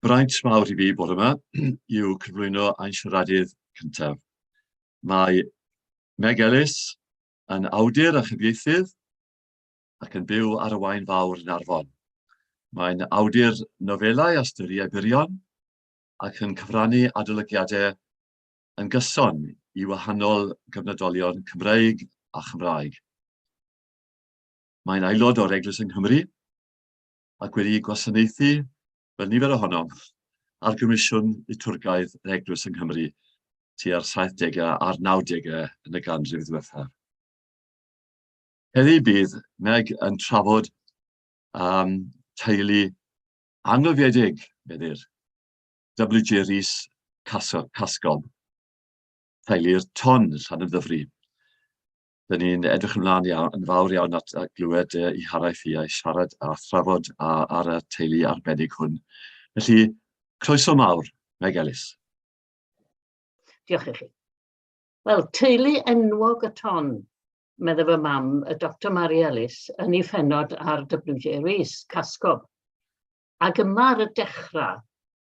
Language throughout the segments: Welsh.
Braint mawr i fi bore yma yw cyflwyno ein siaradydd cyntaf. Mae Meg Ellis yn awdur a chyfieithydd ac yn byw ar y Waun Fawr yn Arfon. Mae'n awdur nofelau a storïau byrion ac yn cyfrannu adolygiadau yn gyson i wahanol gyfnodolion Cymreig a Chymraeg. Mae'n aelod o'r Eglwys yng Nghymru ac wedi gwasanaethu, fel nifer ohonom, ar Gomisiwn Litwrgaidd yr Eglwys yng Nghymru tua'r 70au a'r 90au yn y ganrif ddiwethaf. Heddi bydd Meg yn trafod um, teulu angofiedig, meddir, W.J. Rees Casgob, teulu'r Ton, Llanymddyfri. Dyn ni'n edrych ymlaen iawn, yn fawr iawn at, at glywed i haraith hi a'i siarad a thrafod a, ar y teulu arbennig hwn. Felly, croeso mawr, Meg Ellis. Diolch i chi. Wel, teulu enwog y ton, medde fy mam, y Dr Mary Ellis, yn ei phenod ar W.J. Rees, Casgob. Ac yma ar y dechrau,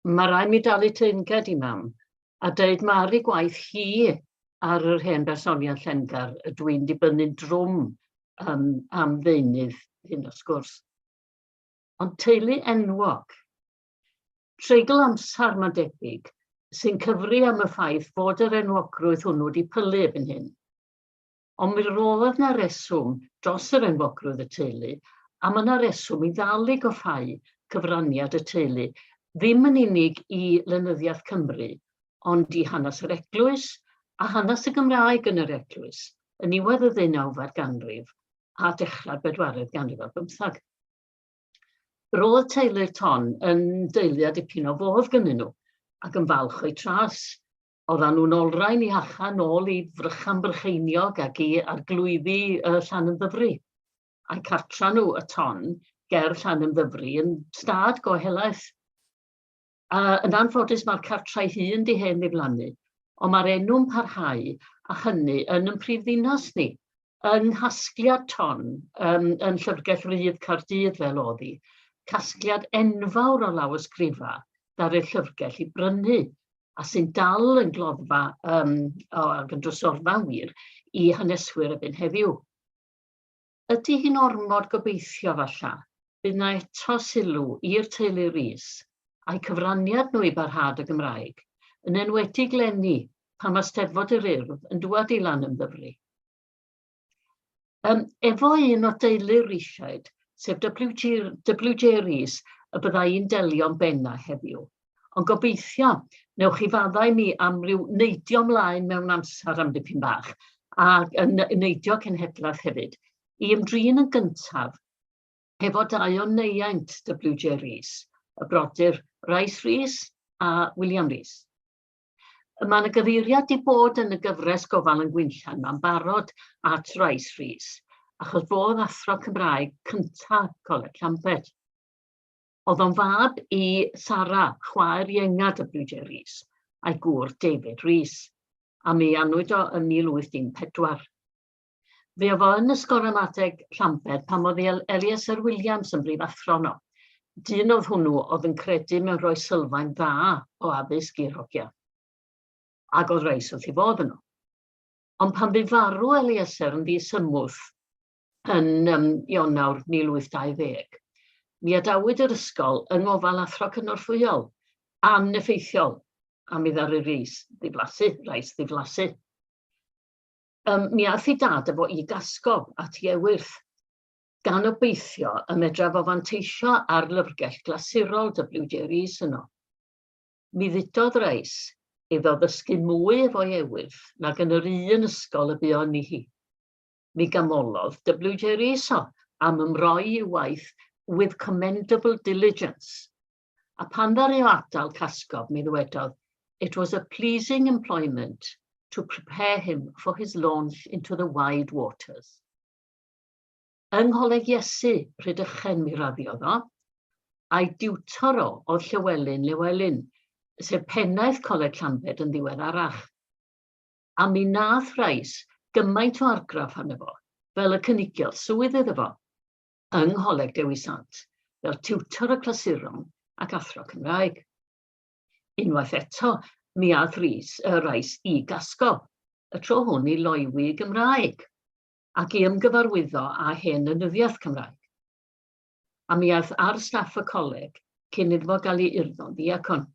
Mae rhaid mi dalu teyrnged i Mam a deud ma' ar ei gwaith hi ar yr hen bersoniaid llengar ydw i'n dibynnu'n drwm um, am ddeunydd hyn o sgwrs. Ond teulu enwog, treigl amser mae'n debyg, sy'n cyfri am y ffaith fod yr enwogrwydd hwnnw wedi pylu erbyn hyn. Ond mi roedd 'na reswm dros yr enwogrwydd y teulu, a mae 'na reswm i ddal i goffáu cyfraniad y teulu, ddim yn unig i lenyddiaeth Cymru, ond i hanes yr Eglwys a hanes y Gymraeg yn yr Eglwys yn niwedd y ddeunawfed ganrif a dechrau'r bedwaredd ganrif ar bymtheg. Roedd teulu'r Ton yn deulu â dipyn o fodd gynnyn nhw ac yn falch o'u tras. Oeddan nhw'n olrhain i Hacha nôl i Frychan Brycheiniog ac i arglwyddi uh, Llanymddyfri. A'i cartra nhw, y ton, ger Llanymddyfri, yn stad go helaeth. A yn anffodus mae'r cartrau hun di hen ddiflannu, ond mae'r enw'n parhau a hynny yn yn prifddinas ni, yng nghasgliad ton um, yn Llyfrgell Rydd Caerdydd fel oedd hi, casgliad enfawr o lawysgrifau ddaru'r llyfrgell i brynu a sy'n dal yn gloddfa um, o, ac yn drysorfa wir i haneswyr erbyn heddiw. Ydy hi'n ormod gobeithio falla, bydd na eto sylw i'r teulu Rees a'u cyfraniad nhw i barhad y Gymraeg, yn enwedig leni pan mae Steddfod yr Urdd yn dŵad i Lanymddyfri. Um, efo un o deulu'r Risiaid, sef WG, WJ Rees, y bydda i'n delio'n benna heddiw. Ond gobeithio, newch chi faddau mi am ryw neidio ymlaen mewn amser am dipyn bach, ac yn neidio cenhedlaeth hefyd, i ymdrin yn gyntaf hefo dau o neiaint WJ Rees, y brodyr Rice Rees a William Rees. Mae 'na gyfeiriad 'di bod yn y gyfres Gofal yn Gwinllan 'ma'n barod at Rice Rees, achos fo oedd athro Cymraeg cynta Coleg Llambed. Oedd o'n fab i Sara, chwaer ienga W.J. Rees, a'i gŵr David Rees, a mi anwyd o ym 1814. Fe oedd o yn Ysgol Ramadeg Llambed pan oedd Eliezer Williams yn brif athro yno. Dyn oedd hwnnw oedd yn credu mewn rhoi sylfaen dda o addysg i'r hogia. Ac oedd Reis wrth ei fodd yno. Ond pan fu farw Eliezer yn ddisymwth yn um, Ionawr 1820, mi adawyd yr ysgol yng ngofal athro cynorthwyol, aneffeithiol, a mi ddaru Rees ddiflasu, Rice ddiflasu. Um, mi aeth ei dad efo i Gasgob at ei ewyrth, gan obeithio y medra fo fanteisio ar lyfrgell glasurol W.J. Rees yno. Mi ddudodd Rice iddo ddysgu mwy efo'i ewyrth nag yn yr un ysgol y buo ynddi hi. Mi gamolodd W.J. Rees o am ymroi i'w waith with commendable diligence. A pan ddaru o adael Casgob, mi ddywedodd, It was a pleasing employment to prepare him for his launch into the wide waters. Yng Ngholeg Iesu, Rhydychen, mi raddiodd o, a'i diwtor o oedd Llywelyn Lewelyn, sef pennaeth Coleg Llambed yn ddiweddarach. A mi nath Rice gymaint o argraff arno fo, fel y cynigiodd swydd iddo fo. yng Ngholeg Dewi Sant fel tiwtor y clasuron ac athro Cymraeg. Unwaith eto, mi aeth Rees, Rice i Gasgob, y tro hwn i loywi Gymraeg ac i ymgyfarwyddo â hen lenyddiaeth Cymraeg. A mi aeth ar staff y coleg cyn iddo fo gael ei urddo'n ddiacon.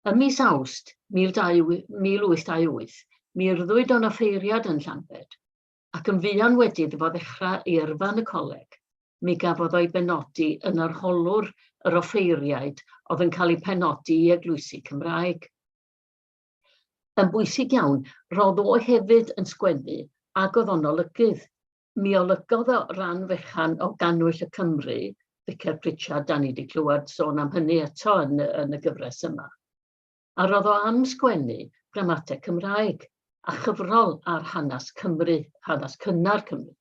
Ym mis Awst 1828, mi urddwyd o'n offeiriad yn Llanbed, ac yn fuan wedi iddo fo ddechrau ei yrfa yn y coleg, mi gafodd o'i benodi yn arholwr yr offeiriaid oedd yn cael eu penodi i eglwysi Cymraeg. Yn bwysig iawn, roedd o hefyd yn sgwennu ac oedd o'n olygydd. Mi olygodd o ran fechan o Gannwyll y Cymry, Ficer Pritchard, da ni wedi clywed sôn am hynny eto yn, yn y gyfres yma. A roedd o am sgwennu gramadeg Cymraeg a chyfrol ar hanes Cymru, hanes cynnar Cymru.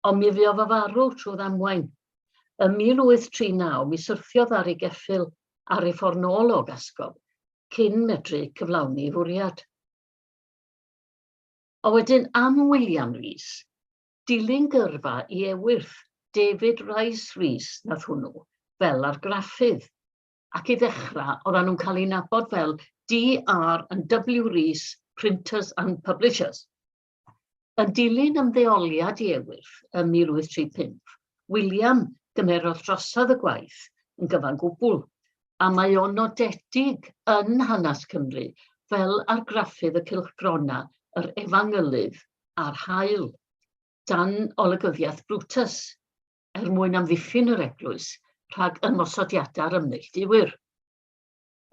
Ond mi fuodd o farw trwy ddamwain. Ym 1839 mi syrthiodd ar ei geffyl ar ei ffordd nôl o Gasgob cyn medru cyflawni ei fwriad. A wedyn am William Rees, dilyn gyrfa i ewyrth David Rice Rees nath hwnnw, fel argraffydd. Ac i ddechrau, oedden nhw'n cael eu nabod fel DR and W Rees Printers and Publishers. Yn dilyn ymddeoliad i ewyrth ym 1835, William gymerodd drosodd y gwaith yn gyfan gwbl, a mae o'n nodedig yn hanes Cymru fel argraffydd y cylchgronau Yr Efengylydd a'r Haul, dan olygyddiaeth Brutus, er mwyn amddiffyn yr eglwys rhag ymosodiadau'r Ymneilltuwyr.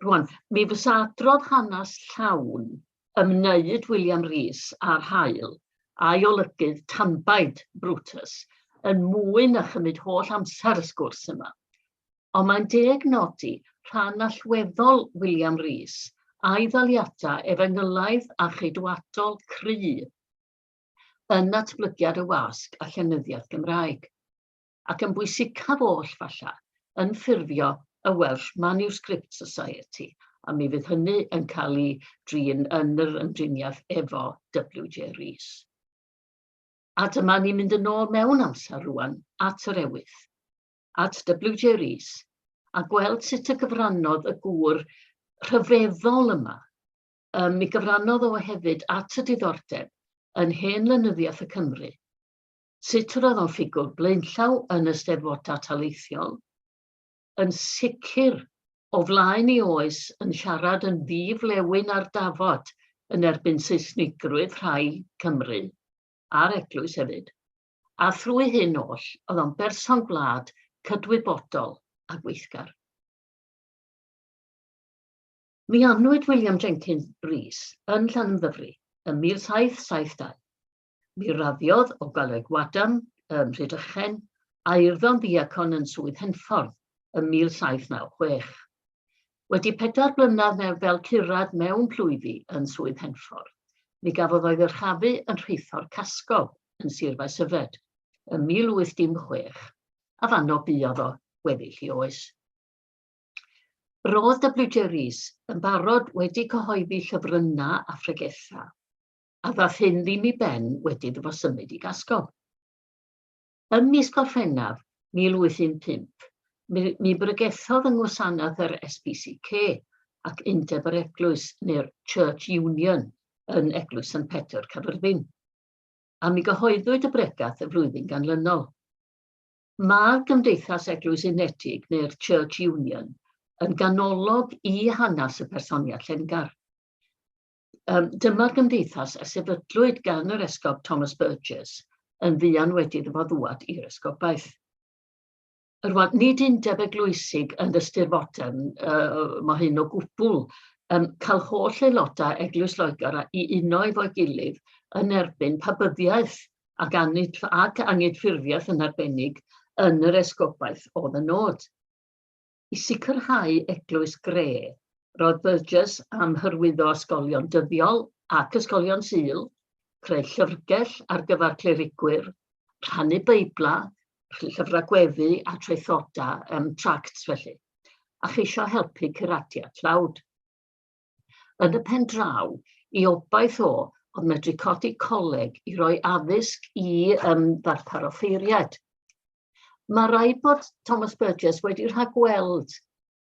Rwan, mi fysa adrodd hanes llawn ymwneud William Rees â'r Haul a'i olygydd tanbaid Brutus yn mwy na chymryd holl amser y sgwrs yma. Ond mae'n deg nodi rhan allweddol William Rees a'i ddaliadau efengylaidd a cheidwadol cry yn natblygiad y wasg a llenyddiaeth Gymraeg. ac yn bwysicaf oll falla, yn ffurfio y Welsh Manuscript Society, a mi fydd hynny yn cael ei drin yn yr ymdriniaeth efo W.J. Rees. A dyma ni'n mynd yn ôl mewn amser rwan at yr ewyth, at W.J. Rees, a gweld sut y gyfrannodd y gŵr rhyfeddol yma. Mi gyfrannodd o hefyd at y diddordeb yn hen lenyddiaeth y Cymry, Sut yr oedd o'n ffigwr blaenllaw yn y Steddfodau Taleithiol, yn sicr o flaen ei oes yn siarad yn ddi-flewyn ar dafod yn erbyn Seisnigrwydd rhai Cymru, a'r Eglwys hefyd, a thrwy hyn oll oedd o'n berson gwlad cydwybodol a gweithgar. Mi anwyd William Jenkins Rees yn Llanymddyfri ym 1772. Mi raddiodd o Goleg Wadham ym Mrhydychen a urddo'n ddiacon yn Swydd Henffordd ym 1796. Wedi pedair blynedd mewn fel curad mewn plwyfi yn Swydd Henffordd, mi gafodd o'i ddyrchafu yn rheithor Casgob yn Sir Faesyfed ym 1816, a fanno buodd o weddill ei oes. Roedd W.J. Rees yn barod wedi cyhoeddi llyfrynnau a phregethau, a ddaeth hyn ddim i ben wedi iddo fo symud i Gasgob. Ym mis Gorffennaf 1815, mi, mi bregethodd yng ngwasanaeth yr SPCK ac Undeb yr Eglwys, neu'r Church Union, yn Eglwys St Pedr, Caerfyrddin. A mi gyhoeddwyd y bregath y flwyddyn ganlynol. Mae'r Gymdeithas Eglwys Unedig, neu'r Church Union, yn ganolog i hanes y personiaid llengar. Dyma'r gymdeithas a sefydlwyd gan yr Esgob Thomas Burgess yn fuan wedi iddo fo ddŵad i'r esgobaeth. Rwan, nid undeb eglwysig yn ystyr fodern mae hyn o gwbl. Cael holl aelodau Eglwys Loegr i uno efo'i gilydd yn erbyn pabyddiaeth ac, ac angydffurfiaeth yn arbennig yn yr esgobaeth oedd y nod. I sicrhau eglwys gre, roedd Burgess am hyrwyddo ysgolion dyddiol ac ysgolion Sul, creu llyfrgell ar gyfer clerigwyr, rhannu Beiblau, llyfrau gweddi a traethodau, tracts felly, a cheisio helpu curadiaid tlawd. Yn y pen draw, ei obaith o oedd medru codi coleg i roi addysg i ddarpar offeiriaid. Mae rhaid bod Thomas Burgess wedi rhagweld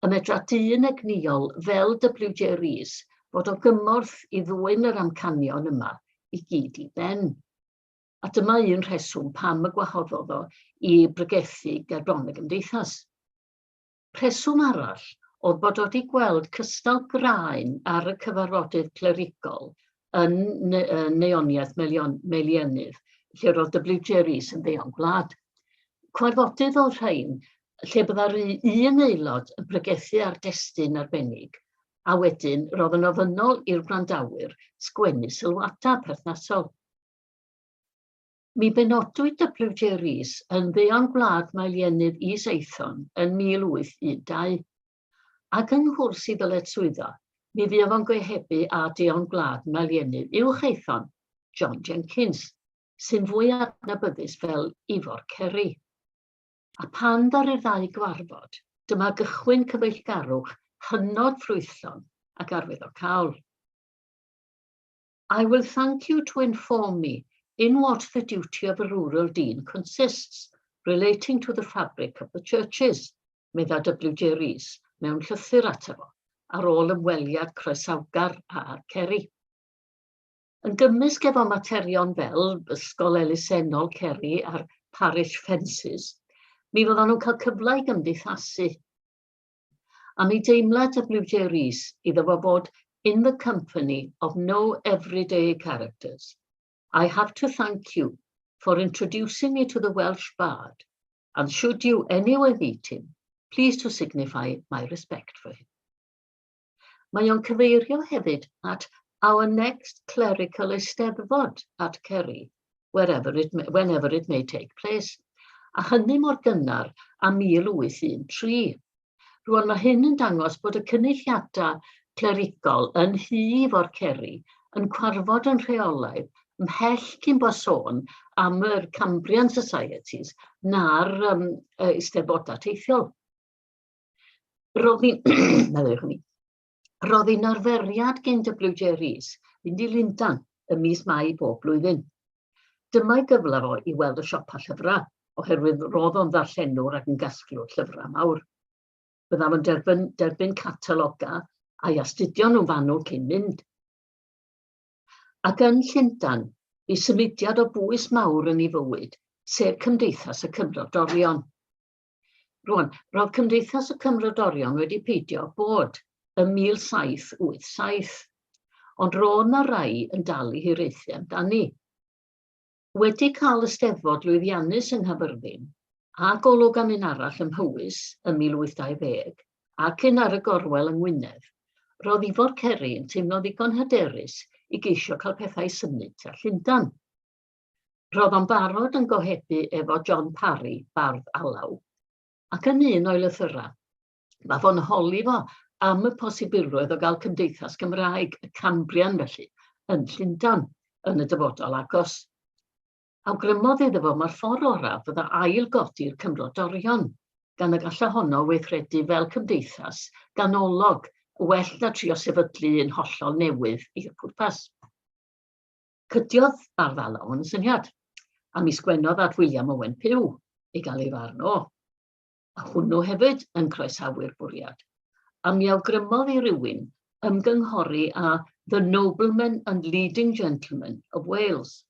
Y medra dyn egnïol fel W.J. Rees fod o gymorth i ddwyn yr amcanion yma i gyd i ben. A dyma un rheswm pam y gwahoddodd o i bregethu ger bron y gymdeithas. Rheswm arall oedd bod o wedi gweld cystal graen ar y cyfarfodydd clerigol yn Neoniaeth Meillionydd, lle roedd W.J. Rees yn ddeon gwlad. Cyfarfodydd o'r rhain lle byddai'r un aelod yn pregethu ar destun arbennig, a wedyn roedd yn ofynnol i'r gwrandawyr sgwennu sylwadau perthnasol. Mi benodwyd W.J. Rees yn ddeon gwlad Maelienydd Is Aethon yn 1812, ac yng nghwrs ei ddyletswydda, mi fuodd o'n gohebu â deon gwlad Maelienydd Uwch Aethon, John Jenkins, sy'n fwy adnabyddus fel Ifor Ceri. A phan ddaru'r ddau gyfarfod, dyma gychwyn cyfeillgarwch hynod ffrwythlon ac arwyddocaol. I will thank you to inform me in what the duty of a rural dean consists, relating to the fabric of the churches, medda W.J. Rees mewn llythyr ato fo, ar ôl ymweliad croesawgar â Ceri. Yn gymysg efo materion fel Ysgol Elusennol Ceri a'r Parish Fences, mi fyddan nhw'n cael cyfle i gymdeithasu. A mi deimla W.J. Rees iddo fo fod in the company of no everyday characters. I have to thank you for introducing me to the Welsh bard, and should you anywhere meet him, please to signify my respect for him. Mae o'n cyfeirio hefyd at our next clerical Eisteddfod at Ceri, wherever it, whenever it may take place, a hynny mor gynnar â 1813. Rwan mae hyn yn dangos bod y cynulliadau clerigol yn nhŷ Ifor Ceri yn cwarfod yn rheolaidd ymhell cyn bod sôn am yr Cambrian Societies na'r eisteddfodau teithiol. Roedd hi'n, maddeuwch i mi, roedd hi'n arferiad gen W.J. Rees fynd i Lundan ym mis Mai bob blwyddyn. Dyma'i gyfle fo i weld y siopa llyfrau, oherwydd roedd o'n ddarllenwr ac yn gasglwr llyfrau mawr. Byddaf yn derbyn, derbyn catalogau a'i astudio nhw'n fanwl cyn mynd. Ac yn Llundain, bu symudiad o bwys mawr yn ei fywyd, sef Cymdeithas y Cymrodorion. Rwan, roedd Cymdeithas y Cymrodorion wedi peidio bod ym 1787, ond roedd 'na rai yn dal i hiraethu amdani. Wedi cael y Steddfod lwyddiannus yng Nghaerfyrddin, a golwg am un arall ym Mhowys ym 1820, ac un ar y gorwel yng Ngwynedd, roedd Ifor Ceri yn teimlo ddigon hyderus i geisio cael pethau i symud tua Llundain. Roedd o'n barod yn gohebu efo John Parry, bardd Alaw, ac yn un o'i lythyrau, mae fo'n holi fo am y posibilrwydd o gael cymdeithas Gymraeg, y Cambrian felly, yn Llundain yn y dyfodol agos. Awgrymodd iddo fo mae'r ffordd orau fydda ail-godi'r Cymrodorion, gan y gallai honno weithredu fel cymdeithas ganolog, well na trio sefydlu un hollol newydd i'r pwrpas. Cydiodd Bardd Alaw yn y syniad, a mi sgwennodd at William Owen Pugh i gael ei farn o. A hwnnw hefyd yn croesawu'r bwriad. A mi awgrymodd i rywun ymgynghori â The Noblemen and Leading Gentlemen of Wales.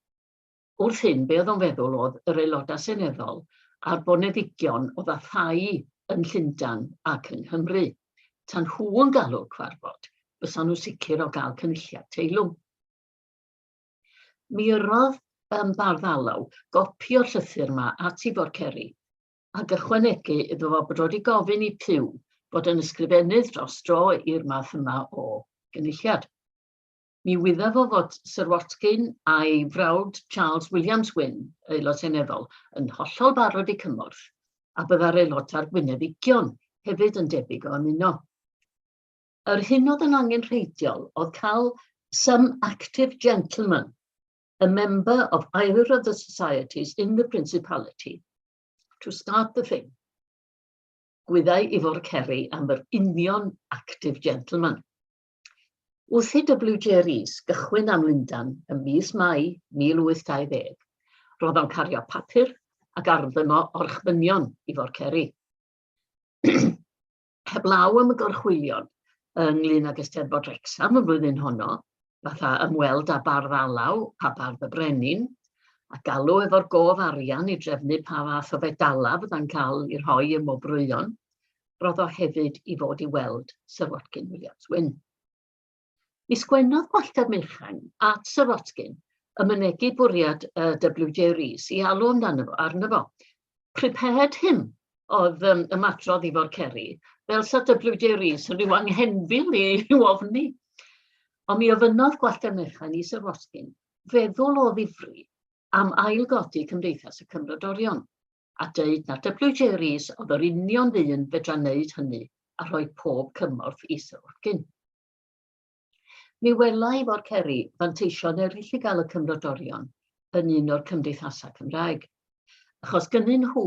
Wrth hyn, be oedd o'n feddwl oedd yr aelodau seneddol a'r boneddigion oedd â thai yn Llundain ac yng Nghymru. Tan nhw yn galw'r cwarfod, fysa nhw sicr o gael cynulliad teilwng. Mi yrrodd Bardd Alaw gopi o'r llythyr 'ma at Ifor Ceri, ac ychwanegu iddo fo bod wedi gofyn i Pugh fod yn ysgrifennydd dros dro i'r math yma o gynulliad. Mi wydda fo fod Syr Watkin a'i frawd Charles Williams Wynn, aelod seneddol, yn hollol barod i cymorth, a byddai'r aelodau'r Gwyneddigion hefyd yn debyg o ymuno. Yr hyn oedd yn angenrheidiol oedd cael some active gentleman, a member of either of the societies in the Principality, to start the thing. Gwyddai Ifor Ceri am yr union active gentleman. Wrth i W.J. Rees gychwyn am Lundain ym mis Mai 1820, roedd o'n cario papur ac arddyn o orchmynion Ifor Ceri. Heblaw am y gorchwylion ynglyn ag Eisteddfod Wrecsam y flwyddyn honno, fatha ymweld â Bardd Alaw a Bardd y Brenin, a galw efo'r gof arian i drefnu pa fath o fedalau fydda'n cael eu rhoi ym mwobrwyon, roedd o hefyd i fod i weld Sir Watkin Williams Wyn. Mi sgwennodd Gwallter Mechain at Sir Watkin yn mynegi bwriad W.J. Rees i alw amdano fo, arno fo. "Prepared him", oedd ymadrodd Ifor Ceri, fel 'sa W.J. Rees yn rhyw anghenfil i'w ofni. Ond mi ofynnodd Gwallter Mechain i Sir Watkin feddwl o ddifri am ailgodi Cymdeithas y Cymmrodorion, a deud na W.J. Rees oedd yr union ddyn fedra wneud hynny a rhoi pob cymorth i Sir Watkin. Mi wela i fod Ceri fanteision eraill i gael y Cymrodorion yn un o'r cymdeithasau Cymraeg, achos gynnyn nhw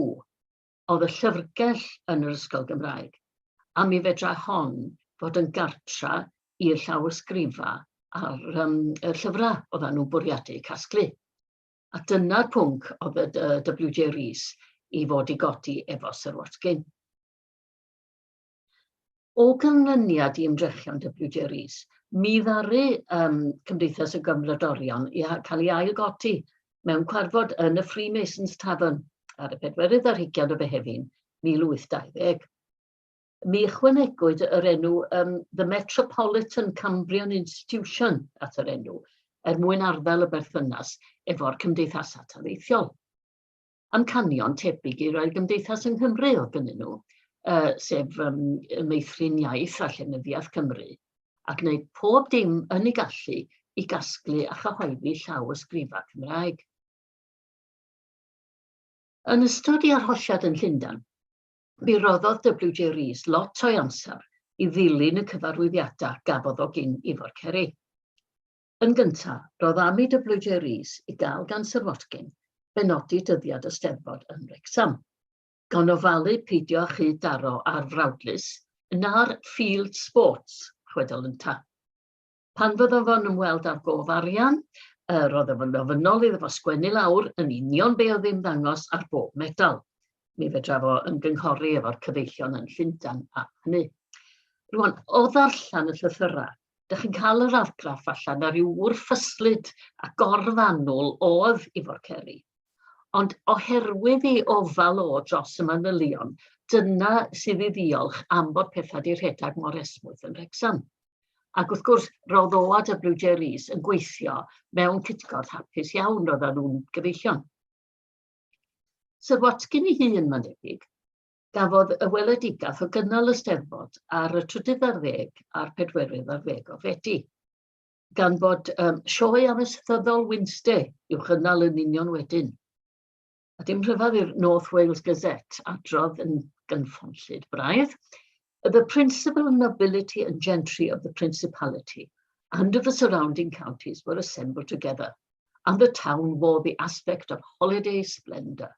oedd y llyfrgell yn yr Ysgol Gymraeg, a mi fedra hon fod yn gartra i'r llawysgrifau a'r y llyfrau oedden nhw'n bwriadu casglu. A dyna'r pwnc oedd y W.J. Rees i fod i godi efo Sir Watkin. O ganlyniad i ymdrechion W.J. Rees, mi ddaru Cymdeithas y Gymrodorion i cael ei ailgodi mewn cwarfod yn y Freemasons Tavern ar y pedwerydd ar hugain o Fehefin 1820. Mi ychwanegwyd yr enw The Metropolitan Cambrian Institution at yr enw er mwyn arddel y berthynas efo'r cymdeithasau taleithiol. Amcanion tebyg i rai'r gymdeithas yng Nghymru oedd gynnyn nhw, sef meithrin iaith a llenyddiaeth Cymru, a gwneud pob dim yn ei gallu i gasglu a chyhoeddi llawysgrifau Cymraeg. Yn ystod ei arhosiad yn Llundain, mi roddodd W.J. Rees lot o'i amser i ddilyn y cyfarwyddiadau gafodd o gyn Ifor Ceri. Yn gyntaf, roedd am i W.J. Rees i gael gan Syr Watkin benodi dyddiad y Steddfod yn Wrecsam, gan ofalu peidio â chyd-daro â'r Frawdlys na'r Field Sports, chwedl ynta. Pan fyddo fo'n ymweld â'r Gof Arian, roedd o'n ofynnol iddo fo sgwennu lawr yn union be oedd ymddangos ar bob medal. Mi fedra fo ymgynghori efo'r cyfeillion yn Llundain am hynny. Rwan, o ddarllen y llythyrau, dach chi'n cael yr argraff falla na ryw ŵr ffyslyd a gorfanwl oedd Ifor Ceri. Ond oherwydd ei ofal o dros y manylion, dyna sydd i ddiolch am bod pethau wedi rhedeg mor esmwyth yn Wrecsam. Ac wrth gwrs, roedd o a W.J. Rees yn gweithio mewn cytgord hapus iawn, roedden nhw'n gyfeillion. Sir Watkin ei hun, mae'n debyg, gafodd y weledigaeth o gynnal y Steddfod ar y trydydd ar ddeg a'r pedwerydd ar ddeg o Fedi, gan fod sioe amaethyddol Wynnstay i'w chynnal yn union wedyn. A dim rhyfedd i'r North Wales Gazette adrodd yn gynffonllyd braidd, "The principal nobility and gentry of the principality and of the surrounding counties were assembled together, and the town wore the aspect of holiday splendour."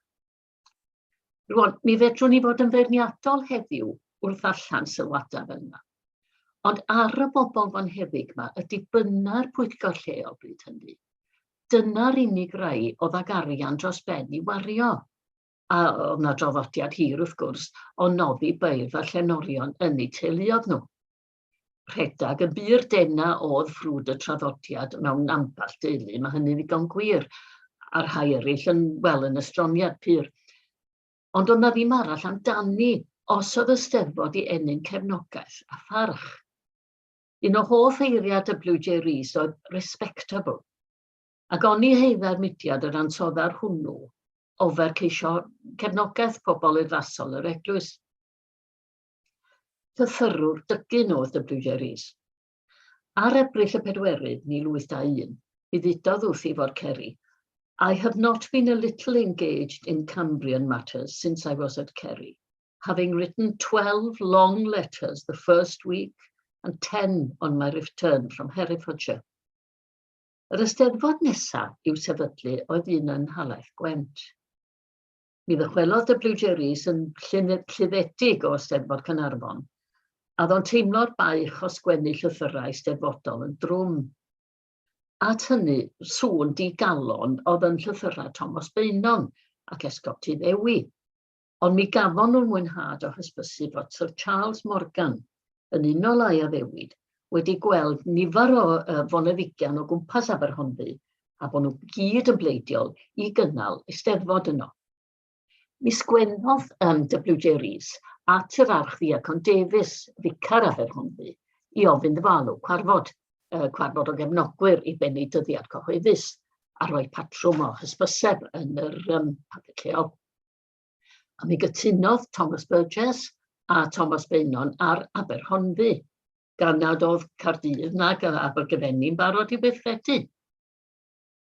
Rwan, mi fedrwn ni fod yn feirniadol heddiw wrth ddarllen sylwadau fel yna. Ond ar y bobl fonheddig yma y dibynna'r pwyllgor lleol bryd hynny. Dyna'r unig rai oedd ag arian dros ben i wario. A oedd 'na draddodiad hir, wrth gwrs, o noddi beirdd a llenorion yn eu teuluoedd nhw. Rhedeg yn bur dena oedd ffrwd y traddodiad mewn ambell deulu, mae hynny'n ddigon gwir, a rhai eraill yn, wel, yn estroniad pur. Ond oedd 'na ddim arall amdani os oedd y Steddfod i ennyn cefnogaeth a pharch. Un o hoff eiriau W.J. Rees oedd "respectable", ac oni haeddai'r mudiad yr ansoddair hwnnw ofer ceisio cefnogaeth pobl urddasol yr eglwys. Llythyrwr dygyn oedd W.J. Rees. Ar Ebrill y pedwerydd, 1821, mi ddudodd wrth Ifor Ceri, "I have not been a little engaged in Cambrian matters since I was at Kerry, having written 12 long letters the first week and 10 on my return from Herefordshire." Yr Eisteddfod nesaf i'w sefydlu oedd un yn Nhalaith Gwent. Mi ddychwelodd W.J. Rees yn lluddedig o Eisteddfod Caernarfon, a oedd o'n teimlo'r baich o sgwennu llythyrau eisteddfodol yn drwm. At hynny, sŵn digalon oedd yn llythyrau Tomos Beunon ac Esgob Tŷ Ddewi. Ond mi gafon nhw'r mwynhad o hysbysu fod Sir Charles Morgan, yn unol â'i addewid, wedi gweld nifer o foneddigion o gwmpas Aberhonddu a bod nhw gyd yn bleidiol i gynnal eisteddfod yno. Mi sgwennodd um, W.J. Rees at yr Archddiacon Davies, ficar Aberhonddu, i ofyn iddo fo alw cwarfod, cwarfod o gefnogwyr i bennu dyddiad cyhoeddus a rhoi patrwm o hysbyseb yn yr papur lleol. A mi gytunodd Thomas Burgess a Thomas Beynon ar Aberhonddu, gan nad oedd Caerdydd nag Abergyfenni'n barod i weithredu.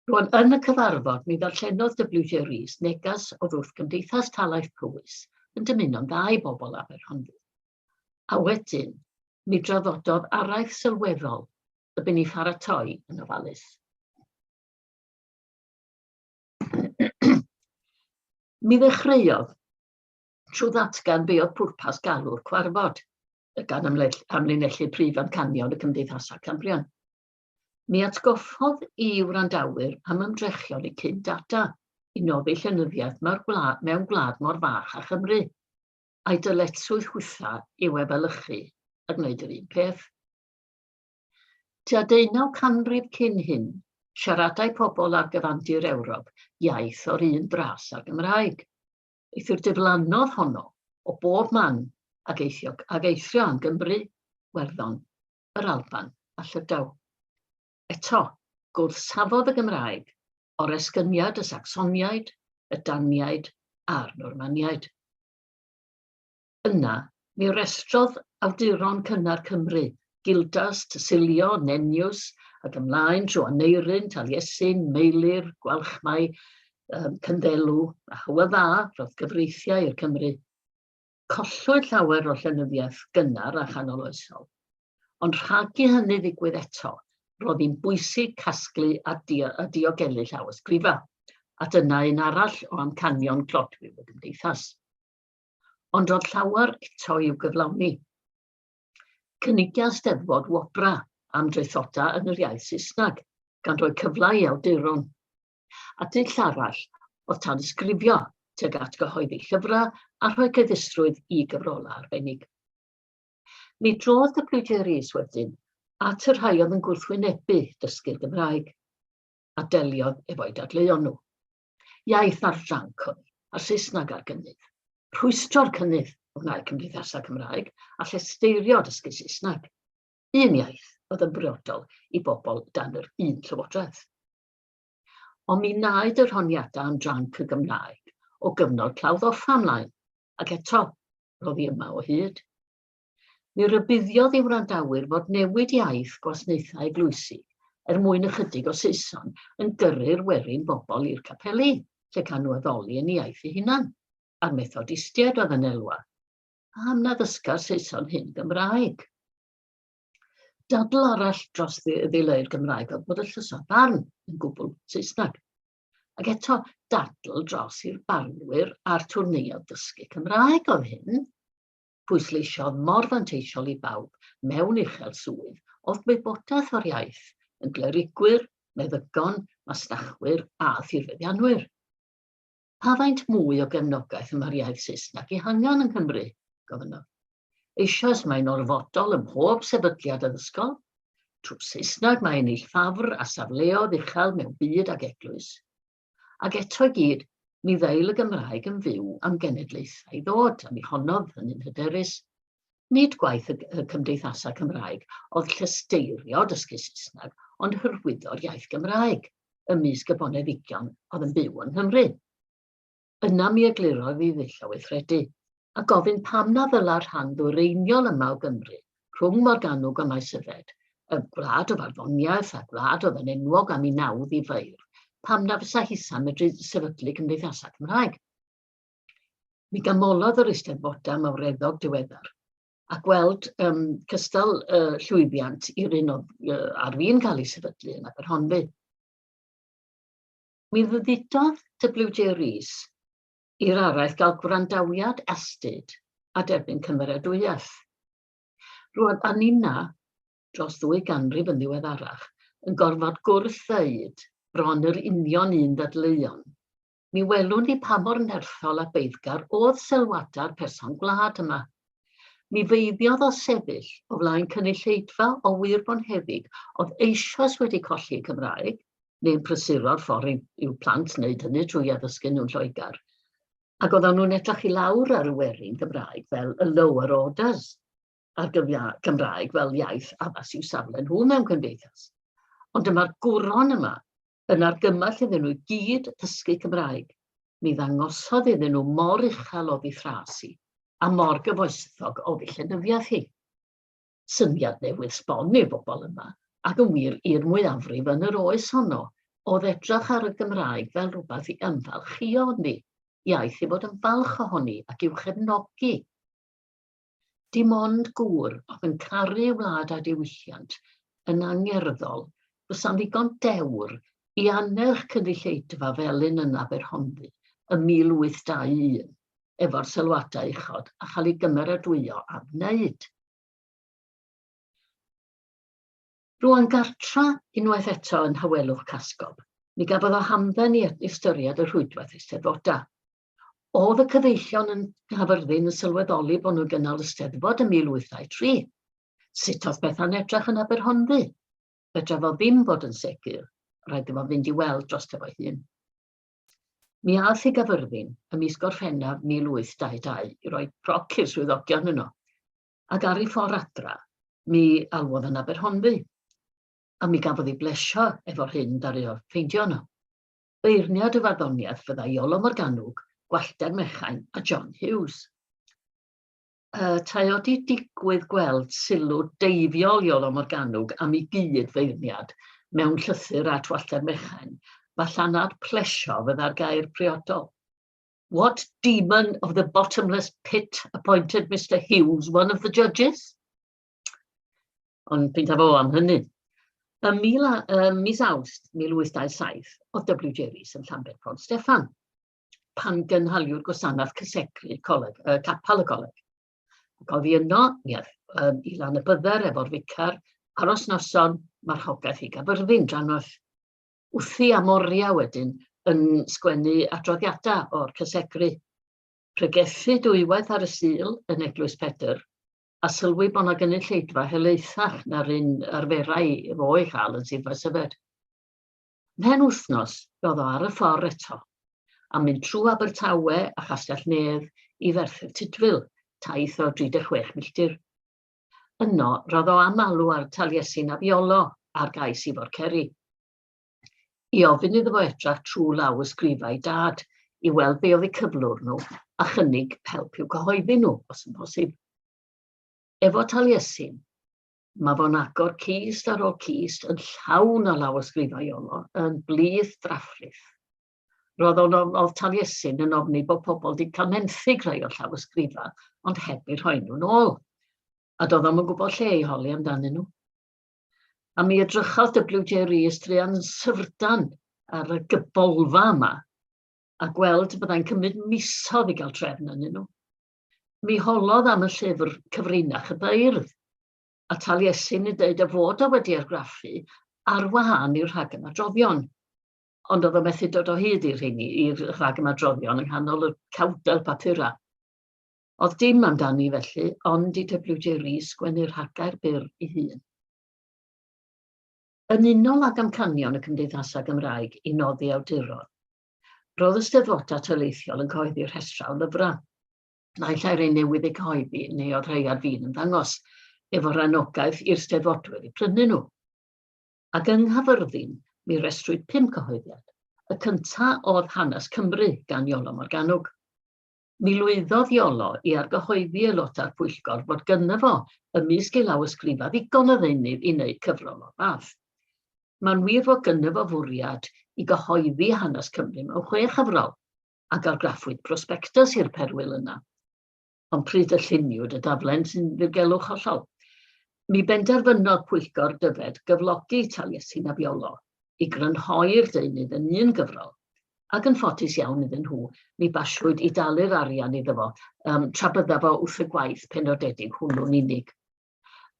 Rwan, yn y cyfarfod, mi ddarllenodd W.J. Rees negas oddi wrth Gymdeithas Talaith Powys yn dymuno'n dda i bobl Aberhonddu. A wedyn, mi draddododd araith sylweddol y bu'n ei pharatoi yn ofalus. Mi ddechreuodd trwy ddatgan be oedd pwrpas galw'r cwarfod, gan amlinellu prif amcanion y Cymdeithasau Cambrian. Mi atgoffodd i wrandawyr am ymdrechion eu cyn-dada i noddi llenyddiaeth mewn gwlad mor fach â Chymru, a'i dyletswydd hwytha i'w efelychu a gwneud yr un peth. Tua deunaw canrif cyn hyn, siaradai pobl ar gyfandir Ewrop iaith o'r un dras â'r Gymraeg. Eithr diflannodd honno o bob man ag eithio, ag eithrio am Gymru, Werddon, yr Alban a Llydaw. Eto, gwrthsafodd y Gymraeg oresgyniad y Sacsoniaid, y Daniaid a'r Normaniaid. Yna, mi restrodd awduron cynnar Cymru, Gildas, Tysilio, Nennius, ac ymlaen trwy Aneurin, Taliesin, Meilir, Gwalchmai, Cynddelw a Hywel Dda, roedd gyfreithiau i'r Cymry. Collwyd llawer o'r llenyddiaeth gynnar a chanoloesol. Ond rhag i hynny ddigwydd eto, roedd hi'n bwysig casglu a, a diogelu llawysgrifau, a dyna un arall o amcanion clodwiw y gymdeithas. Ond roedd llawer eto i'w gyflawni. Cynigia Steddfod wobrau am draethodau yn yr iaith Saesneg, gan roi cyfle i awduron. A dull arall oedd tanysgrifio tuag at gyhoeddi llyfrau a rhoi cyddusrwydd i gyfrolau arbennig. Mi drodd W.J. Rees wedyn at y rhai oedd yn gwrthwynebu dysgu'r Gymraeg, a deliodd efo'u dadleuon nhw. Iaith ar dranc oedd hi, a'r Saesneg ar gynnydd. Rhwystro'r cynnydd o wnaed cymdeithasau Cymraeg a llesteirio dysgu Saesneg. Un iaith oedd yn briodol i bobl dan yr un llywodraeth. Ond mi wnaed yr honiadau am dranc y Gymraeg o gyfnod Clawdd Offa ymlaen, ac eto, roedd hi yma o hyd. Mi rybuddiodd ei wrandawyr fod newid iaith gwasanaethau eglwysig er mwyn ychydig o Saeson yn gyrru'r werin bobl i'r capeli, lle can nhw addoli yn iaith eu hunan, a'r Methodistiaid oedd yn elwa. Pam na ddysga'r Saeson hyn Gymraeg? Dadl arall dros ddileu'r Gymraeg oedd bod y llysoedd barn yn gwbl Saesneg. Ac eto, dadl dros i'r barnwyr a'r twrneiod ddysgu Cymraeg oedd hyn. Pwysleisiodd mor fanteisiol i bawb mewn uchel swydd oedd gwybodaeth o'r iaith, yn glerigwyr, meddygon, masnachwyr a thirfeddianwyr. Pa faint mwy o gefnogaeth y mae'r iaith Saesneg ei hangen yng Nghymru? gofynnodd. Eisoes mae'n orfodol ym mhob sefydliad addysgol. Trwy'r Saesneg mae ennill ffafr a safleoedd uchel mewn byd ac eglwys. Ac eto i gyd, mi ddeil y Gymraeg yn fyw am genedlaethau i ddod, a mi honnodd hynny'n hyderus. Nid gwaith y, y cymdeithasau Cymraeg oedd llesteirio dysgu Saesneg, ond hyrwyddo'r iaith Gymraeg ymysg y boneddigion oedd yn byw yng Nghymru. Yna mi eglurodd ei ddull o weithredu, a gofyn pam na ddyla'r rhan ddwyreiniol yma o Gymru, rhwng Morgannwg a Maesyfed, y gwlad o farddoniaeth a gwlad oedd yn enwog am ei nawdd i feirdd, pam na fysa hitha'n medru sefydlu cymdeithasau Cymraeg. Mi gamolodd yr eisteddfodau mawreddog diweddar, a gweld um, cystal llwyddiant i'r un oedd ar fin cael ei sefydlu yn Aberhonddu. Mi ddydudodd W.J. Rees i'r araith gael gwrandawiad astud a derbyn cymeradwyaeth. Rwan, a ninna, dros ddwy ganrif yn ddiweddarach, yn gorfod gwrth-ddeud bron yr union un ddadleuon. Mi welwn ni pa mor nerthol a beiddgar oedd sylwadau'r person gwlad yma. Mi feiddiodd o sefyll o flaen cynulleidfa o wŷr bonheddig oedd eisoes wedi colli eu Cymraeg, neu'n prysuro'r ffordd i'w plant wneud hynny trwy addysgu nhw'n Lloegr, ac oedden nhw'n edrych i lawr ar y werin Gymraeg fel y lower orders, a'r Gymraeg fel iaith addas i'w safle nhw mewn cymdeithas. Ond dyma'r gwron yma yn argymell iddyn nhw i gyd ddysgu Cymraeg. Mi ddangosodd iddyn nhw mor uchel oedd ei thras hi, a mor gyfoethog oedd ei llenyddiaeth hi. Syniad newydd sbon i'r bobl yma, ac yn wir i'r mwyafrif yn yr oes honno, oedd edrych ar y Gymraeg fel rhywbeth i ymfalchïo ynddi, iaith i fod yn falch ohoni ac i'w chefnogi. Dim ond gŵr oedd yn caru ei wlad a diwylliant yn angerddol fysa'n ddigon dewr i annerch cynulleidfa fel un yn Aberhonddu ym 1821 efo'r sylwadau uchod a chael ei gymeradwyo am wneud. Rwan gartra unwaith eto yn nhawelwch Casgob, mi gafodd o hamdden i ystyried y rhwydwaith eisteddfodau. Oedd y cyfeillion yn Nghaerfyrddin yn sylweddoli bod nhw'n gynnal y Steddfod yn 1823? Sut oedd pethau'n edrych yn Aberhonddu? Fedra fo ddim bod yn segur, rhaid iddo fo fynd i weld dros efo'i hun. Mi aeth i Gaerfyrddin ym mis Gorffennaf 1822 i roi proc i'r swyddogion yno, ac ar ei ffordd adra, mi alwodd yn Aberhonddu, a mi gafodd ei blesio efo'r hyn ddaru o ffeindio yno. Beirniad y farddoniaeth fyddai Iolo Morgannwg, Gwallter Mechain a John Hughes. Tae o 'di digwydd gweld sylw deifiol Iolo Morgannwg am ei gyd feirniad mewn llythyr at Wallter Mechain, falla nad plesio fydda'r gair priodol. What demon of the bottomless pit appointed Mister Hughes one of the judges? Ond pwynt fo am hynny. Ym mil a, ym mis Awst 1827, oedd W.J. Rees yn Llanbed Pont Steffan, pan gynhaliwyd gwasanaeth cysegru coleg, capel y coleg. Ac oddi yno, mi aeth i lan y bydder efo'r ficar, aros noson, marchogaeth i Gaerfyrddin drannoeth. Wrthi am oriau wedyn yn sgwennu adroddiadau o'r cysegru. Pregethu dwywaith ar y Sul yn Eglwys Pedr, a sylwi bod 'na gynulleidfa helaethach na'r un arferai fo ei chael yn Sir Faesyfed. Mhen wythnos, roedd o ar y ffordd eto, a mynd trwy Abertawe a Chastell Nedd i Ferthyr Tudful, taith o 36 milltir. Yno, roedd o am alw ar Taliesin ab Iolo ar gais Ifor Ceri, i ofyn iddo fo edrach trwy law ysgrifau dad i weld be oedd eu cyflwr nhw a chynnig help i'w cyhoeddi nhw, os yn bosib. Efo Taliesin, mae fo'n agor cist ar ôl cist yn llawn o law ysgrifau Iolo, yn blith draphlith. Roedd o'n oedd Taliesin yn ofni bod pobl wedi cael menthyg rhai o'r llawysgrifau, ond heb eu rhoi nhw'n ôl. A doedd o'm yn gwybod lle i holi amdanyn nhw. A mi edrychodd W.J. Rees druan syfrdan ar y gybolfa yma a gweld y byddai'n cymryd misoedd i gael trefn arnyn nhw. Mi holodd am y llyfr Cyfrinach y Beirdd, a Taliesin yn dweud y fod o wedi argraffu ar wahân i'r rhagymadroddion. Ond oedd o methu dod o hyd i'r rheini, i'r rhagymadroddion yng nghanol y cawdel papurau. Oedd dim amdani felly, ond i W.J. Rees sgwennu'r rhagair byr ei hun. Yn unol ag amcanion y Cymdeithasau Gymraeg i noddi awduron, roedd y Steddfodau Taleithiol yn cyhoeddi rhestrau o lyfrau, naill ai rhai newydd eu cyhoeddi neu oedd rhai ar fin ymddangos, efo'r anogaeth i'r Steddfodwyr eu prynu nhw. Ac yng Nghaerfyrddin, mi restrwyd pum cyhoeddiad. Y cyntaf oedd Hanes Cymru gan Iolo Morganwg. Mi lwyddodd Iolo i argyhoeddi aelodau'r pwyllgor fod gynno fo ymysg ei lawysgrifau ddigon o ddeunydd i wneud cyfrol o'r fath. Mae'n wir fod gynno fo fwriad i gyhoeddi hanes Cymru mewn chwe chyfrol, ac argraffwyd prosbectws i'r perwyl yna. Ond pryd y lluniwyd y daflen sy'n ddirgelwch hollol. Mi benderfynodd Pwyllgor Dyfed gyflogi Taliesin ab Iolo i grynhoi'r deunydd yn un gyfrol, ac yn ffodus iawn iddyn nhw, mi basiwyd i dalu'r arian iddo fo, tra bydda fo wrth y gwaith penodedig hwnnw'n unig.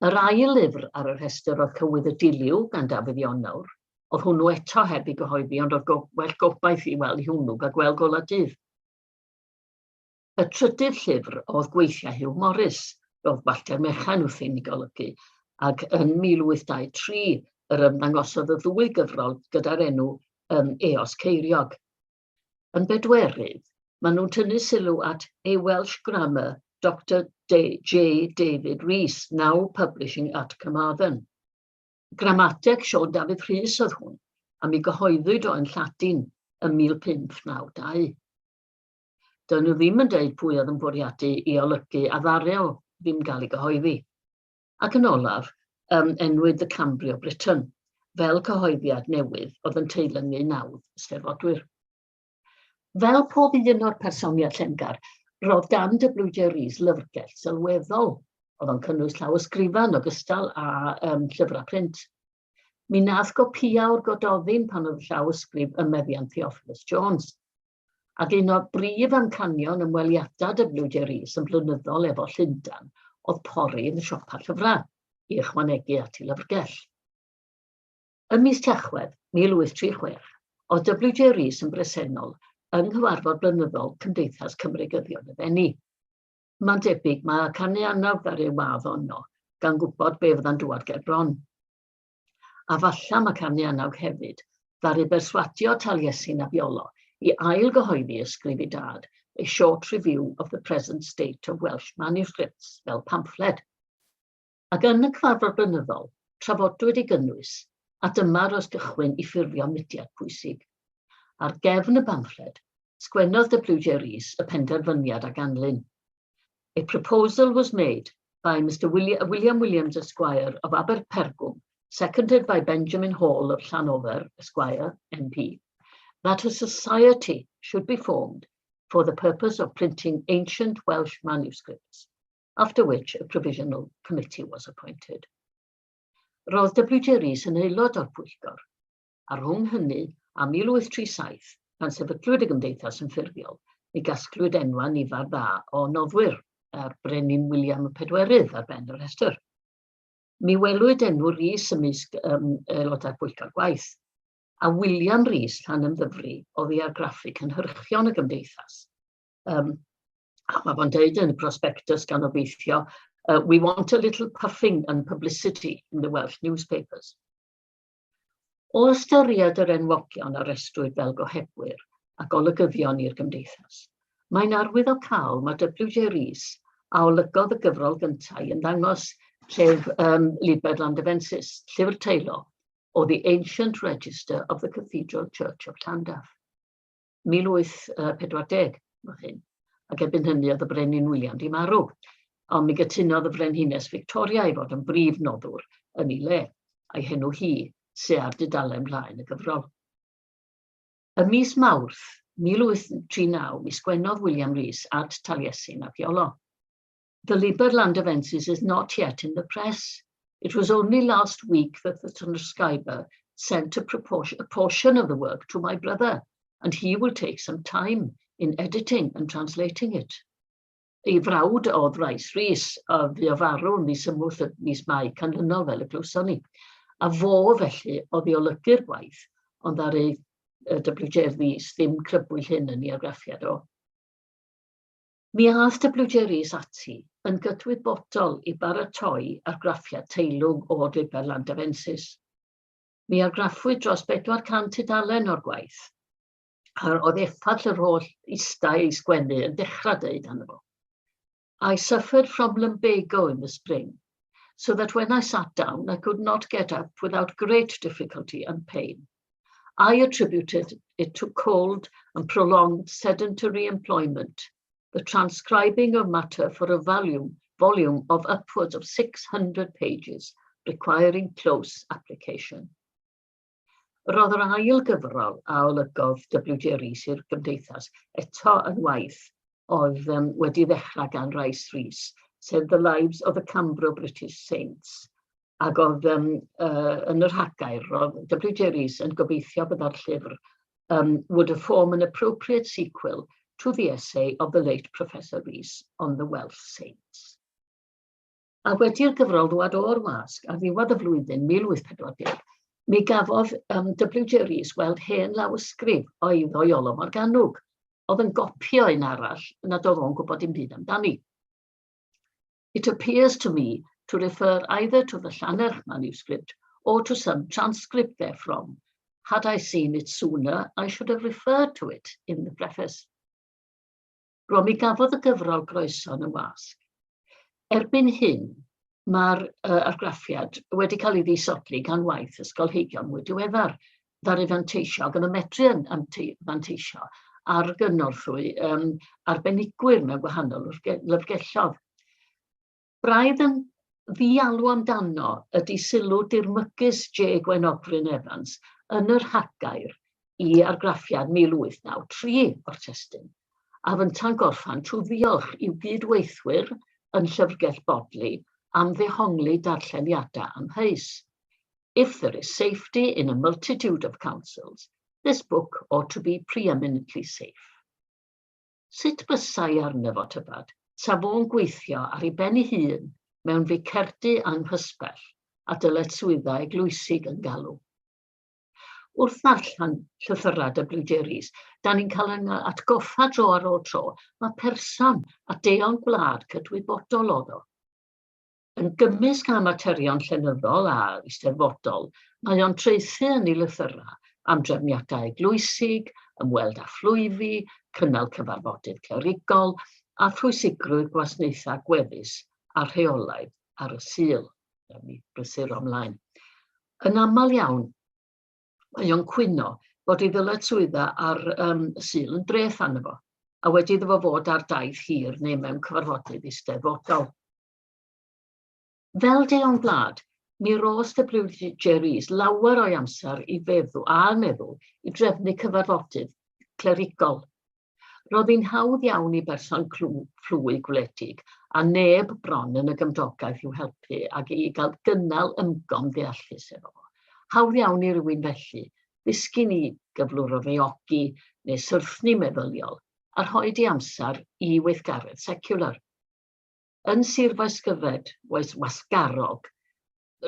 Yr ail lyfr ar y rhestr oedd Cywydd y Diliw gan Dafydd Ionawr, Oedd hwnnw eto heb ei gyhoeddi, ond oedd go well gobaith i weld hwnnw gael gweld golau dydd. Y trydydd llyfr oedd gweithiau Hugh Morris, roedd Walter Mechan wrthi'n ei golygu, ac yn 1823 yr ymddangosodd y ddwy gyfrol gyda'r enw Eos Ceiriog. Yn bedwerydd, maen nhw'n tynnu sylw at A Welsh Grammar Dr J David Rees, now publishing at Carmarthen. Gramadeg Siôn Dafydd Rhys oedd hwn, a mi gyhoeddwyd o yn Lladin ym 1592. Doedden nhw ddim yn deud pwy oedd yn bwriadu i olygu a ddaru o ddim gael ei gyhoeddi. Ac yn olaf, enwyd The Cambria Britain fel cyhoeddiad newydd oedd yn teilyngu nawdd y Steddfodwyr. Fel pob un o'r personiaid llengar, roedd gan W.J. Rees lyfrgell sylweddol. Oedd o'n cynnwys llawysgrifau yn ogystal â llyfrau print. Mi nath gopïau o'r Gododdin pan oedd y llawysgrif ym meddiant Theophilus Jones. Ac un o brif amcanion ymweliadau W.J. Rees yn flynyddol efo Llundain oedd pori yn y siopa llyfrau i ychwanegu at ei lyfrgell. Ym mis Tachwedd 1836, oedd W.J. Rees yn bresennol yng nghyfarfod blynyddol Cymdeithas Cymreigyddion y Fenni. Mae'n debyg mae canu anawg ddaru wadd ono, gan gwybod be fydda'n dŵad ger bron. A falla mae canu anawg hefyd ddaru berswadio Taliesin ab Iolo i ail-gyhoeddi ysgrif ei dad, A Short Review of the Present State of Welsh Manuscripts, fel pamffled. Ac yn y cyfarfod blynyddol, trafodwyd ei gynnwys, a dyma roes gychwyn i ffurfio mudiad pwysig. Ar gefn y pamffled, sgwennodd W.J. Rees y penderfyniad a ganlyn. A proposal was made by Mr William Williams Esquire of Aberpergwm, seconded by Benjamin Hall of Llanover Esquire, MP, that a society should be formed for the purpose of printing ancient Welsh manuscripts, after which a provisional committee was appointed. Roedd W.J. Rees yn aelod o'r pwyllgor, a rhwng hynny a 1837, pan sefydlwyd y gymdeithas yn ffurfiol, mi gasglwyd enwau nifer dda o noddwyr, a'r Brenin William y Pedwerydd ar ben y rhestr. Mi welwyd enw Rees ymysg aelodau'r pwyllgor gwaith, a William Rees Llanymddyfri oedd i argraffu cynhyrchion y gymdeithas. A mae fo'n deud yn y prospectus gan obeithio, "We want a little puffing and publicity in the Welsh newspapers." O ystyried yr enwogion a restrwyd fel gohebwyr a golygyddion i'r gymdeithas, mae'n arwyddocaol mae W.J. Rees, a olygodd y gyfrol gyntaf i ymddangos, sef Liber Landavensis, llyfr teilo o The Ancient Register of the Cathedral Church of Llandaff. 1840 oedd hyn, ac erbyn hynny oedd y Brenin William di marw. Ond mi gytunodd y Frenhines Victoria i fod yn brif noddwr yn ei le, a'i henw hi sy ar dudalen flaen y gyfrol. Ym mis Mawrth 1839, mi sgwennodd William Rees at Taliesin ap Iolo. "The Liber Landavensis is not yet in the press. It was only last week that the transcriber sent a portion of the work to my brother, and he will take some time in editing and translating it." Ei frawd oedd Rice Rees, a fu o farw yn mis Ymwth y mis Mai canlynol fel y glywson ni. A fo felly oedd i olygu'r gwaith, ond ar ei W.J. Rees ddim crybwyll hyn yn ei argraffiad o. Mi aeth W.J. Rees ati yn gydwybodol i baratoi argraffiad teilwng o'r Liber Landavensis. Mi argraffwyd dros 400 tudalen o'r gwaith, a oedd effaith yr holl ista ei sgwennu yn dechrau deud arno fo. "I suffered from lumbago in the spring, so that when I sat down I could not get up without great difficulty and pain. I attributed it to cold and prolonged sedentary employment, the transcribing of matter for a volume of upwards of 600 pages, requiring close application." Roedd yr ail gyfrol a olygodd W.J. Rees i'r gymdeithas eto yn waith oedd wedi ddechrau gan Rice Rees, sef The Lives of the Cambro-British Saints. Ac oedd yn yr rhagair, roedd W.J. Rees yn gobeithio byddai'r llyfr "would form an appropriate sequel to the essay of the late Professor Rees on the Welsh Saints." A wedi'r gyfrol ddwad o'r wasg ar ddiwedd y flwyddyn 1840, Mi gafodd W.J. Rees weld hen lawysgrif o eiddo Iolo Morganwg, oedd yn gopio un arall nad oedd o'n gwybod dim byd amdani. It appears to me to refer either to the Llannerch manuscript or to some transcript therefrom. Had I seen it sooner, I should have referred to it in the preface. Rwan, mi gafodd y gyfrol groeso yn y wasg. Erbyn hyn, mae'r argraffiad wedi cael ei ddisodli gan waith ysgolheigion mwy diweddar, ddaru fanteisio ac yn y medru yn, yn fanteisio ar gynorthwy arbenigwyr mewn gwahanol lyfrgelloedd. Braidd yn ddialw amdano ydy sylw dirmygus J Gwenogfryn Evans yn yr Rhagair i argraffiad 1893 o'r testun, a fynta'n gorffan trwy ddiolch i'w gyd-weithwyr yn Llyfrgell Bodley am ddehongli darlleniadau amheus. If there is safety in a multitude of counsels, this book ought to be preeminently safe. Sut bysai arno fo tybad, 'sa fo'n gweithio ar ei ben ei hun mewn ficerdy anghysbell a dyletswyddau eglwysig yn galw? Wrth ddarllen llythyrau W.J. Rees, da ni'n cael ein atgoffa dro ar ôl tro, mae person a deon gwlad cydwybodol oedd o. Yn gymysg â materion llenyddol a eisteddfodol, mae o'n traethu yn ei lythyrau am drefniadau eglwysig, ymweld â phlwyfi, cynnal cyfarfodydd clerigol a phwysigrwydd gwasanaethau gweddus a rheolaidd ar y Sul. Mi brysuro ymlaen. Yn aml iawn, mae o'n cwyno bod ei ddyletswyddau ar y Sul yn dreth arno fo, a wedi iddo fo fod ar daith hir neu mewn cyfarfodydd eisteddfodol. Fel deon gwlad, mi roes W.J. Rees lawer o'i amser i feddwl a meddwl i drefnu cyfarfodydd clerigol. Roedd hi'n hawdd iawn i berson fflwy gwledig a neb bron yn y gymdogaeth i'w helpu ac i gael gynnal ymgom ddeallus efo fo. Hawdd iawn i rywun felly ddisgyn i gyflwr o reogi neu syrthni meddyliol a rhoi ei amser i weithgaredd seciwlar. Yn Sir Faesgyfed, oes wasgarog,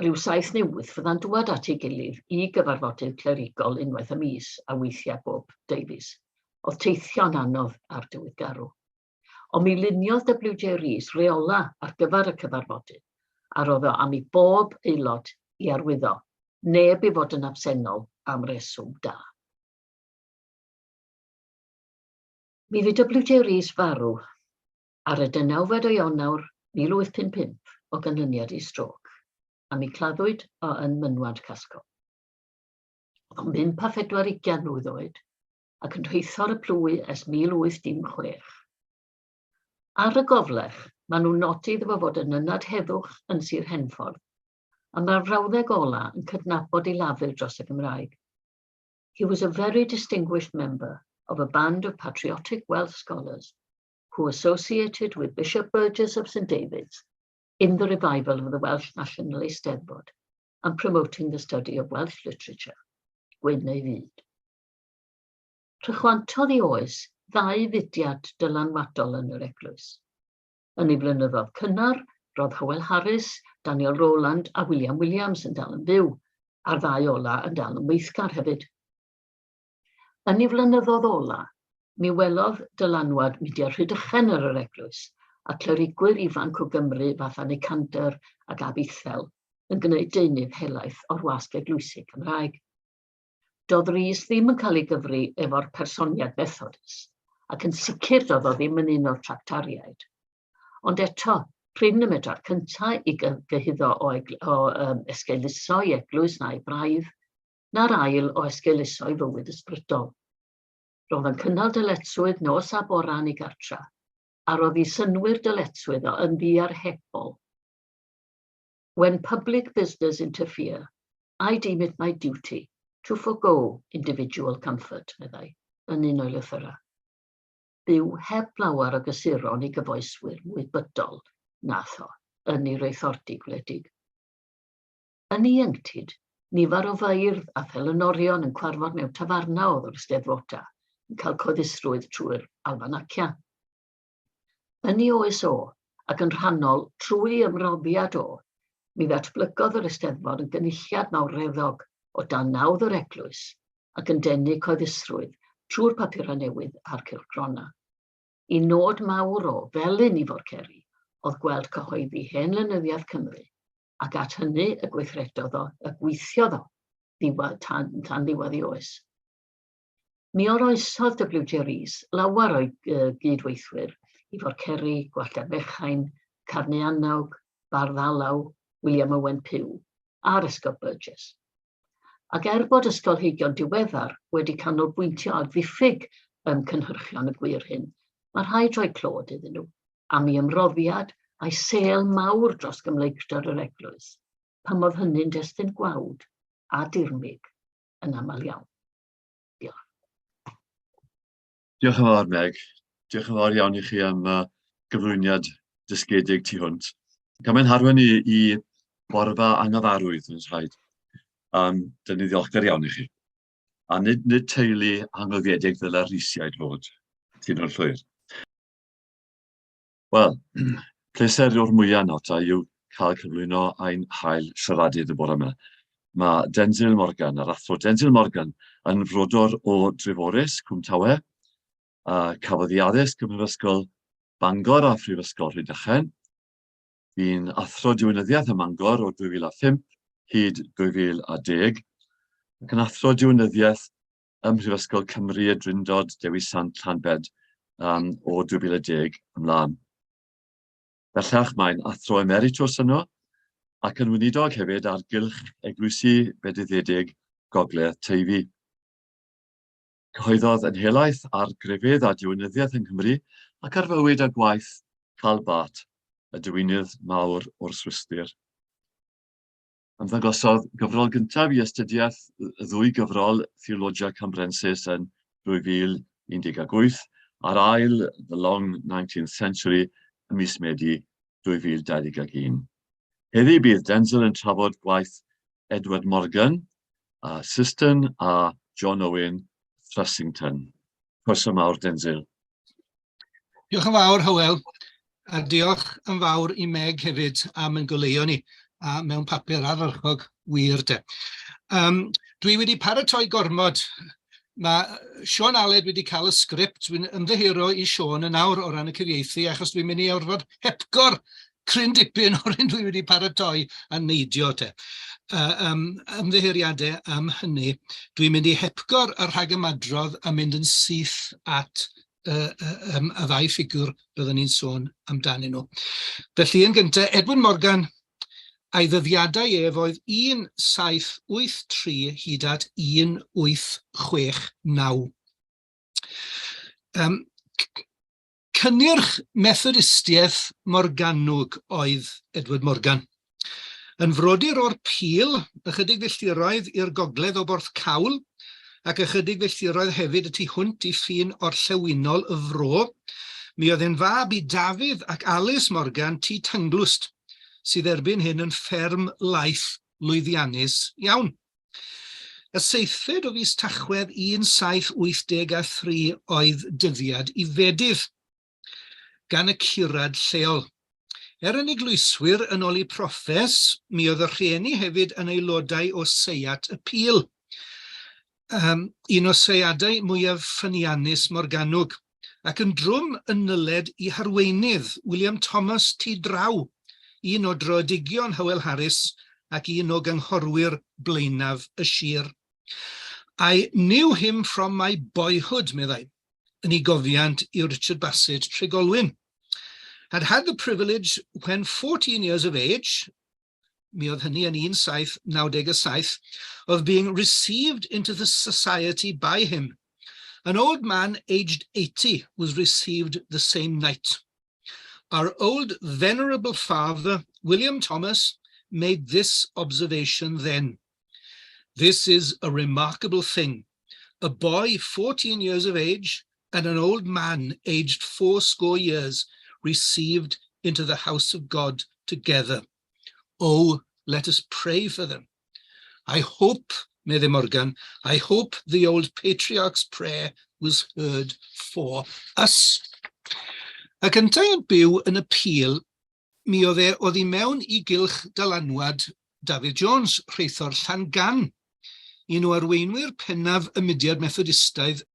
rhyw 7 neu 8 fydda'n dŵad at ei gilydd i gyfarfodydd clerigol unwaith y mis a weithiau bob deufis. Oedd teithio'n anodd ar dywydd garw. Ond mi luniodd W.J. Rees reola ar gyfer y cyfarfodydd, a roedd o am i bob aelod i arwyddo, neb i fod yn absennol am reswm da. Mi fu W.J. Rees farw ar y deunawfed o Ionawr 1855 o ganlyniad i strôc, a mi claddwyd o yn mynwent Casco. Oedd o'n 45 mlwydd oed, ac yn rheithor y plwy ers 1816. Ar y goflech, maen nhw'n nodi iddo fo fod yn ynad heddwch yn Sir Henffordd, a mae'r frawddeg ola yn cydnabod ei lafur dros y Gymraeg. He was a very distinguished member of a band of patriotic Welsh scholars who associated with Bishop Burgess of St David's in the revival of the Welsh National Eisteddfod and promoting the study of Welsh literature. Gwyn ei fyd. Rhychwantodd ei oes ddau fudiad dylanwadol yn yr eglwys. Yn ei flynyddoedd cynnar, roedd Hywel Harris, Daniel Rowland a William Williams yn dal yn fyw, a'r ddau ola yn dal yn weithgar hefyd. Yn ei flynyddoedd ola, mi welodd dylanwad mudiad Rhydychen ar yr eglwys, a clerigwyr ifanc o Gymru fatha Nicander ac Ab Ithel yn gwneud deunydd helaeth o'r wasg eglwysig Cymraeg. Doedd Rees ddim yn cael ei gyfri efo'r personiad Methodist, ac yn sicr doedd o ddim yn un o'r Tractariaid. Ond eto, prin y medra'r cyntaf i gyhuddo o, o esgeuluso i eglwys na'i braidd, na'r ail o esgeuluso i fywyd ysbrydol. Roedd yn cynnal dyletswydd nos a bora yn ei gartra, a roedd ei synnwyr dyletswydd o yn ddiarhebol. When public business interfere, I deem it my duty to forgo individual comfort, meddai, yn un o'i lythyrau. Byw heb lawer o gysuron i gyfoeswyr mwy bydol nath o yn ei reithordy gwledig. Yn ei ieuenctid, nifer o feirdd a thelynorion yn cwarfod mewn tafarnau oedd o'r Eisteddfodau, yn cael cyhoeddusrwydd trwy'r alfanacia. Yn ei oes o, ac yn rhannol trwy ymroddiad o, mi ddatblygodd yr Eisteddfod yn gynulliad mawreddog o dan nawdd yr eglwys ac yn denu coeddusrwydd trwy'r papurau newydd a'r cylchgronau. Y nod mawr o Felin Ifor Ceri oedd gweld cyhoeddi hen lenyddiaeth Cymru, ac at hynny y gweithredodd o, y gweithiodd o, ddiwedd, tan, tan ddiwedd ei oes. Mi oroesodd WJ Rees lawer o'i gyd-weithwyr, Ifor Ceri, Gwallter Mechain, Carne Anawg, Bardd Alaw, William Owen Pugh a'r Esgob Burgess. Ac er bod ysgolheigion diweddar wedi canolbwyntio ar ddiffyg ym cynhyrchion y gwŷr hyn, mae rhaid rhoi clod iddyn nhw am ei ymroddiad a'i sêl mawr dros Gymreictod yr Eglwys, pan oedd hynny'n destun gwawd a dirmyg yn aml iawn. Diolch. Diolch yn fawr, Meg. Diolch yn fawr iawn i chi am gyflwyniad dysgedig tu hwnt. Gan mae'n harwen i, i borfa anghyfarwydd yn rhaid. Dyn ni ddiolchgar iawn i chi. A nid, nid teulu anghyfiedig fel yr Rhisiaid fod, ti'n o'r llwyr. Wel, pleser o'r mwyaf nota yw cael cyflwyno ein hail siaradydd y bore yma. Mae Denzil Morgan, yr athro Denzil Morgan, yn frodor o Dreforys, Cwm Tawe, a cafodd ei addysg ym Mhrifysgol Bangor a Phrifysgol Rhydychen. Bu'n athro diwinyddiaeth ym Mangor o 2005 hyd 2010, ac yn athro diwinyddiaeth ym Mhrifysgol Cymru y Drindod Dewi Sant Llanbed um, o 2010 ymlaen. Bellach mae'n athro emeritus yno ac yn weinidog hefyd ar gylch Eglwysi Bedyddiedig Gogledd Teifi. Cyhoeddodd yn helaeth ar grefydd a diwinyddiaeth yng Nghymru ac ar fywyd a gwaith Karl Barth, y diwinydd mawr o'r Swistir. Ymddangosodd gyfrol gyntaf i astudiaeth y ddwy gyfrol Theologia Cambrensis yn 2018 a'r ail The Long 19th Century ym mis Medi 2021. Heddi bydd Denzil yn trafod gwaith Edward Morgan, a Syston a John Owen Thrussington. Croeso mawr, Denzil. Diolch yn fawr, Hywel, a diolch yn fawr i Meg hefyd am yn goleuo ni a mewn papur ardderchog wir de. Dwi wedi paratoi gormod. Mae Siôn Aled wedi cael y sgript, dwi'n ymddiheuro i Siôn yn awr o ran y cyfieithu, achos dwi'n mynd i orfod hepgor cryn dipyn o'r hyn dwi wedi paratoi a neidio te. Ymddiheuriadau am hynny. Dwi'n mynd i hepgor y rhagymadrodd a mynd yn syth at y ddau ffigwr byddwn ni'n sôn amdanyn nhw. Felly yn gyntaf, Edwin Morgan, a'i ddyddiadau ef oedd 1783 hyd at 1869. Cynnyrch Methodistiaeth Morgannwg oedd Edward Morgan. Yn frodyr o'r Pîl, ychydig filltiroedd i'r gogledd o Borthcawl, ac ychydig filltiroedd hefyd y tu hwnt i ffin orllewinol y fro, mi oedd e'n fab i Dafydd ac Alice Morgan, Tŷ Tanglwst, sydd erbyn hyn yn fferm laeth lwyddiannus iawn. Y seithfed o fis Tachwedd 1783 oedd dyddiad i fedydd gan y curad lleol. Er yn eglwyswyr yn ôl eu proffes, mi oedd y rhieni hefyd yn aelodau o Seiat y Pîl, un o seiadau mwyaf ffyniannus Morgannwg, ac yn drwm yn nyled i harweinydd, William Thomas Tŷ Draw, un o droedigion Hywel Harris ac un o gynghorwyr blaenaf y sir. I knew him from my boyhood, meddai, yn ei gofiant i Richard Bassett, Tregolwyn. Had had the privilege when 14 years of age, mi oedd hynny yn 1797, of being received into the society by him. An old man aged 80 was received the same night. Our old venerable father, William Thomas, made this observation then. This is a remarkable thing. A boy 14 years of age and an old man aged 80 years received into the house of God together. Oh, let us pray for them. I hope, meddai Morgan, I hope the old patriarch's prayer was heard for us. Ac yntau yn byw yn y Pîl, mi oedd e oddi mewn i gylch dylanwad Dafydd Jones, rheithor Llangan. un o arweinwyr pennaf y mudiad Methodistaidd.